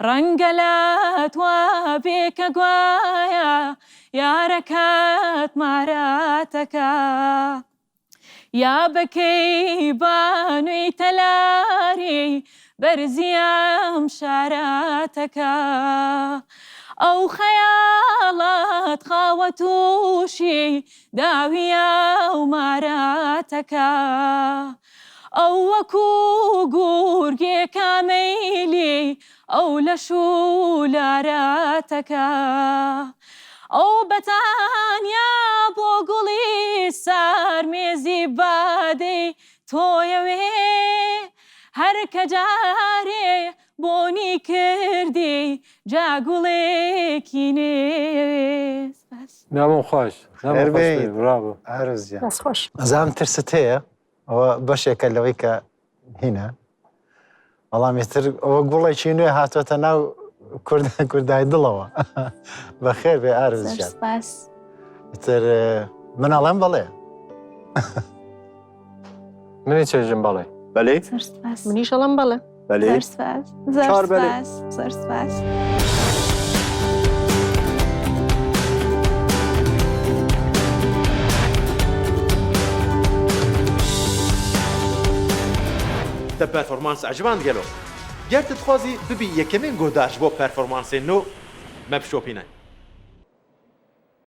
ڕەنگە لات وابێ کە گوایە یارەکەت ماراتەکە. یا بەکەی بانوی تەلاری بەرزی ئەم شاراتەکە. ئەو خەیاڵات خاوە تووشی داوی ئەو ماراتەکە. ئەو وەکو گورگێکە مەیلی ئەو لەش و لاراتەکە. ئەو بەتانیا بۆ گوڵی سار مێزی بادەی تۆیەوێ. هەر کە جارێ بۆنی کردی جا گوڵێکی نێوێ. سپاس. نامم خۆش نامم خۆش خێر بێیت. براڤۆ. ئارۆز گیان. دەست خۆش. ئەزانم ترست هەیە ئەوە بەشێکە لەوەی کە هینە بەڵام ئیتر ئەوە گوڵێکی نوێ هاتۆتە ناو کورد کوردای دڵەوە بەخێر بێ ئارز زۆر گیان. سپاس. ئیتر من ئەڵێم بەڵێ. منی چێژم بەڵێ. بەلێ؟ زۆر سپاس. منیش ئەڵێم بەڵێ. بەلێ؟ زۆر سپاس. زۆر چوار بەلێ. سپاس. زۆر سپاس. Te performans eciband gelo? Ger tu dixwazî bibî yekemîn guhdar ji bo performansên nû, me bişopîne.